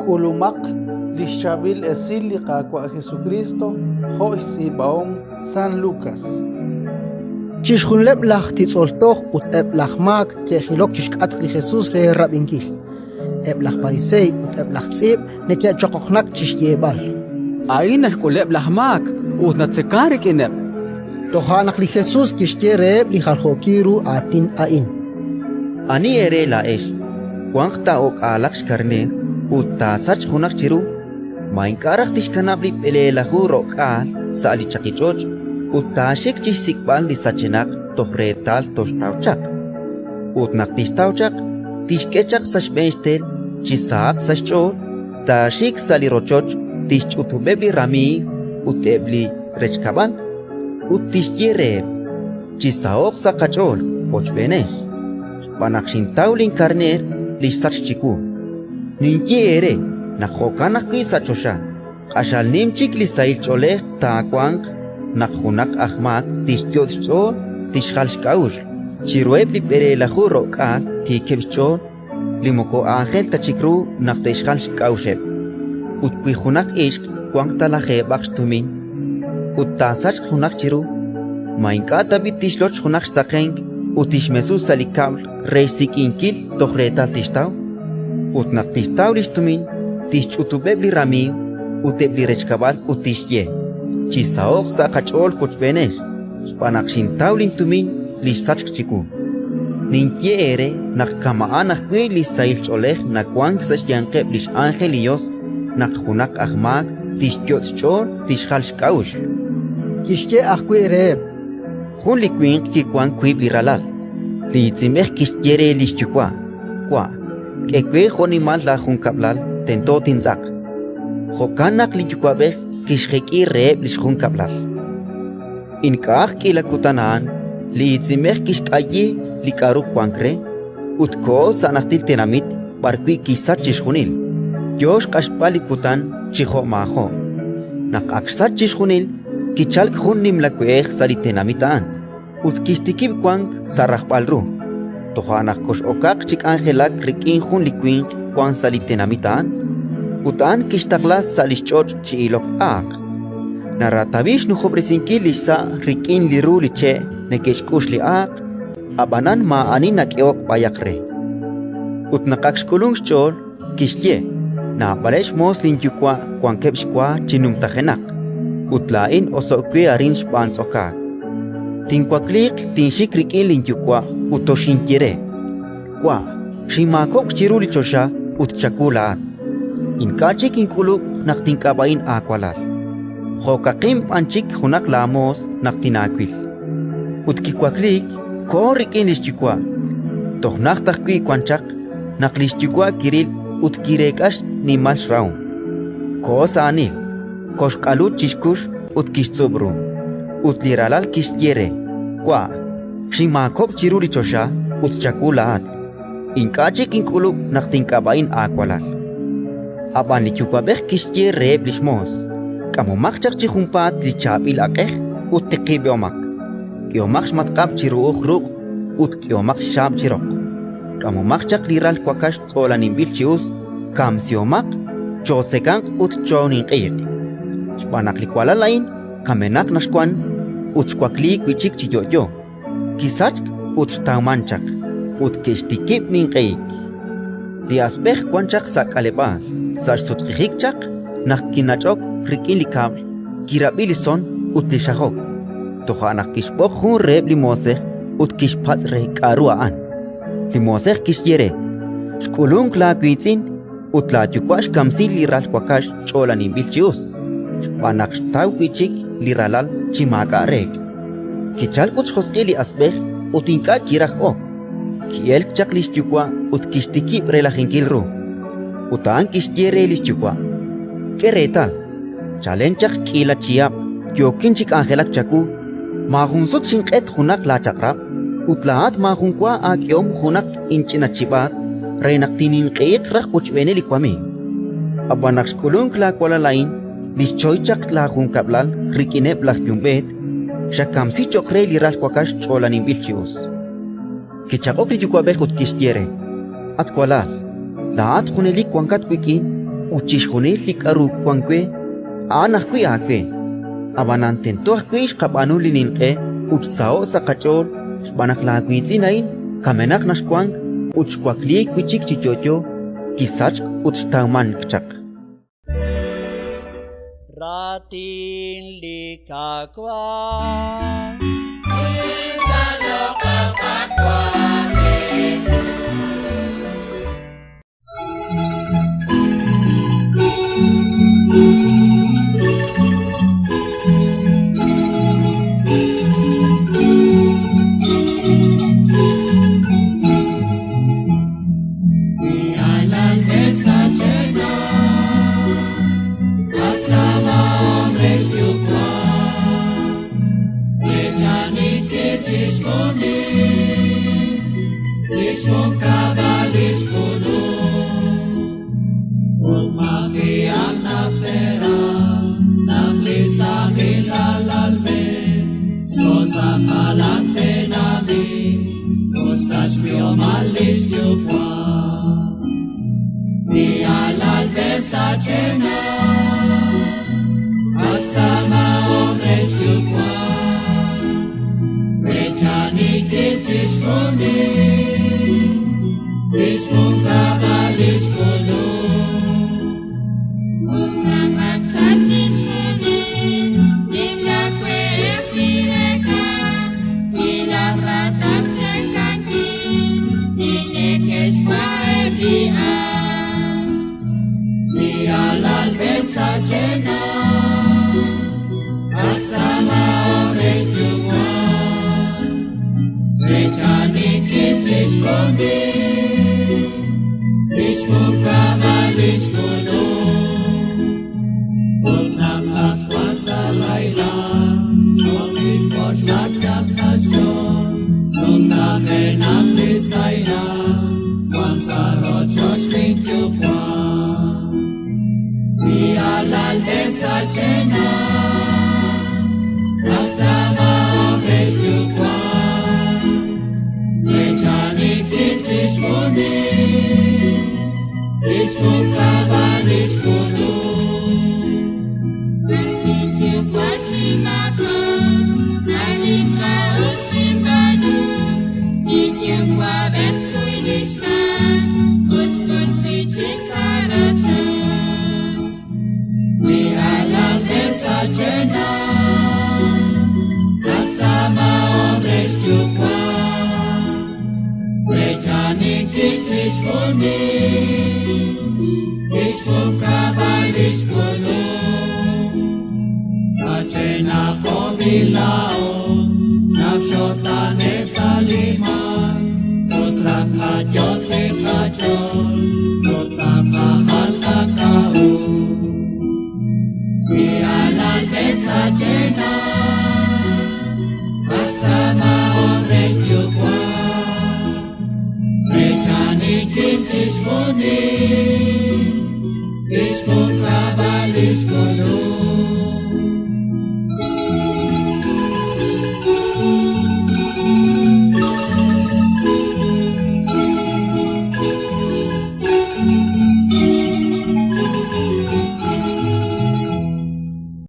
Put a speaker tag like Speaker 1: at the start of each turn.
Speaker 1: K'ulumaq li xChaab'il Esil li Qaawa' Jesukriist jo' xtz'iib'ahom San Lukas.
Speaker 2: Chixjunileb' laj titz'ol toj ut eb' laj maak ke'jilok chi xk'atq li Jesus re rab'inkil. Eb' laj pariseey ut eb' laj tz'iib' neke'choqoqnak chi xyeeb'al:
Speaker 3: A'in naxk'uleb' laj maak ut natzekank rik'ineb'.
Speaker 2: Toja' naq li Jesus kixye reheb' li jaljookil ru aatin a'in:
Speaker 4: Ani eere laa'ex wanq ta o'k'aalaq xkarneer ut taasachq junaq chiru, ma ink'a' raj tixkanab' li 70 sa' li chaqich'och' ut taaxik chi xsik'b'al li sachenaq toj reetal toxtaw chaq? Ut naq tixtaw chaq, tixk'e chaq sa' xb'een xtel chi sahaq sa' xch'ool, taaxik sa' li rochoch, tixch'utub'eb' li ramiiw ut eb' li rechkab'al, ut tixye reheb': «Chisaho'q sa' qach'ool wochb'eenex, xb'aan naq xintaw linkarneer li xsachk chiwu». Ninye eere naq jo'kan ajwi' sa' choxa q'axal nim chik li sahil ch'oolej taawanq naq junaq aj maak tixyot' xch'ool tixjal xk'a'uxl chiruheb' li 70 tiikeb' xch'ool li moko aajel ta chik ru naq te'xjal xk'a'uxeb'. Ut wi junaq ixq wanq ta lajeeb'aq xtumin ut taasachq junaq chiru, ma ink'a' tab'i' tixloch junaq xsaqenk ut tixmesu sa' li kab'l re xsik'inkil toj reetal tixtaw? Ut naq tixtaw li xtumin, tixch'utub'eb' li ramiiw ut eb' li rechkab'al ut tixye: «Chisaho'q sa' qach'ool wochb'eenex, xb'aan naq xintaw lintumin li xsachk chiwu». Ninye eere naq kama'an ajwi' li sahil ch'oolej nawank sa' xyanqeb' li x'ánjel li Yos naq junaq aj maak tixyot' xch'ool tixjal xk'a'uxl.
Speaker 2: Kixye ajwi' reheb':
Speaker 4: Jun li winq kiwank wiib' li ralal. Li iitz'inb'ej kixye re li xyuwa': «Wa', k'e we jo'nimal laajunkab'lal tento tintz'aq». Jo'kan naq li yuwa'b'ej kixjek'i reheb' li xjunkab'lal. Ink'a'aq k'iila kutan a'an, li iitz'inb'ej kixk'ayi li k'aru wank re ut koho sa' najtil tenamit b'arwi' kixsach chixjunil, yo xq'axb'al li kutan chi jo'maajo'. Naq ak xsach chixjunil, kichalk jun nimla we'ej sa' li tenamit a'an ut kixtikib' wank sa' rajb'al ru. Toja' naq kox'okaq chi k'anjelak rik'in jun li winq wank sa' li tenamit a'an, ut a'an kixtaqla sa' li xch'och' chi ilok aaq. Naratawi xnujob'resinkil li xsa' rik'in li ru li che' neke'xk'ux li aaq, ab'anan maa'ani nak'ehok b'ayaq re. Ut naq ak xk'ulunk xch'ool, kixye: «Naab'aleb' xmoos linyuwa' wankeb' xwa chi numtajenaq, ut laa'in oso'k we arin xb'aan tz'okaak. Tinwakliiq, tinxik rik'in linyuwa' ut toxinye re: Wa', xinmaakob'k chiru li choxa ut chawu laa'at. Ink'a' chik ink'ulub' naq tink'ab'a'in aawalal; jo'kaqin b'an chik junaq laamoos naq tinaawil». Ut kiwakliik, koho rik'in li xyuwa'. Toj najt ajwi' wan chaq, naq li xyuwa' kiril ut kireek'a xnimal xrahom. Koho sa' aanil, koxq'alu chi xkux ut kixtz'ub' ru. Ut li ralal kixye re: «Wa', xinmaakob'k chiru li choxa ut chawu laa'at. Ink'a' chik ink'ulub' naq tink'ab'a'in aawalal». Ab'an li yuwa'b'ej kixye reheb' li xmoos: «K'amomaq chaq chi junpaat li chaab'il aq'ej ut tiqib'omaq. K'ehomaq xmatq'ab' chi ru'uj ruq' ut k'ehomaq xxaab' chi roq. K'amomaq chaq li ral wakax tz'oolaninb'il chi us, kamsihomaq, chootzekanq ut chooninq'ehiq. Xb'aan naq li walal a'in kamenaq naq xwank ut xwakliik wi' chik chi yo'yo; kisachk ut xtawmank chaq». Ut ke'xtikib' ninq'ehik. Li asb'ej wan chaq sa' k'aleb'aal. Sa' xsutq'ijik chaq, naq kinach'ok rik'in li kab'l, kirab'i li son ut li xajok. Toja' naq kixb'oq jun reheb' li moosej ut kixpatz' re k'aru a'an. Li moosej kixye re: «Xk'ulunk laawiitz'in, ut laayuwa' xkamsi li ral wakax ch'oolaninb'il chi us, xb'aan naq xtaw wi' chik li ralal chi maak'a' reek'». Kichalk ut xjosq'il li asb'ej ut ink'a' kiraj ok. Ki'elk chaq li xyuwa' ut kixtikib' relajinkil ru. Ut a'an kixye re li xyuwa': «K'e reetal, chalen chaq k'iila chihab' yookin chi k'anjelak chawu, maajun sut xinq'et junaq laachaq'rab', ut laa'at maajun wa aak'ehom junaq inch'ina chib'aat re naq tinninq'ehiq raj wochb'eeneb' li wamiiw. Ab'an naq xk'ulunk laawalal a'in li xchoy chaq laajunkab'lal rik'ineb' laj yumb'eet, xakamsi cho'q re li ral wakax ch'oolaninb'il chi us». Kichaq'ok li yuwa'b'ej ut kixye re: «At walal, laa'at junelik wankat wik'in Ut chixjunil li k'aru wank we, a'an ajwi' aawe. Ab'anan tento ajwi' xqab'aanu li ninq'e ut xsaho'k sa' qach'ool xb'aan naq laawiitz'in a'in kamenaq naq xwank ut xwakliik wi' chik chi yo'yo; kisachk ut xtawmank chaq.
Speaker 5: Raatin li Qaawa'.
Speaker 6: Sachena.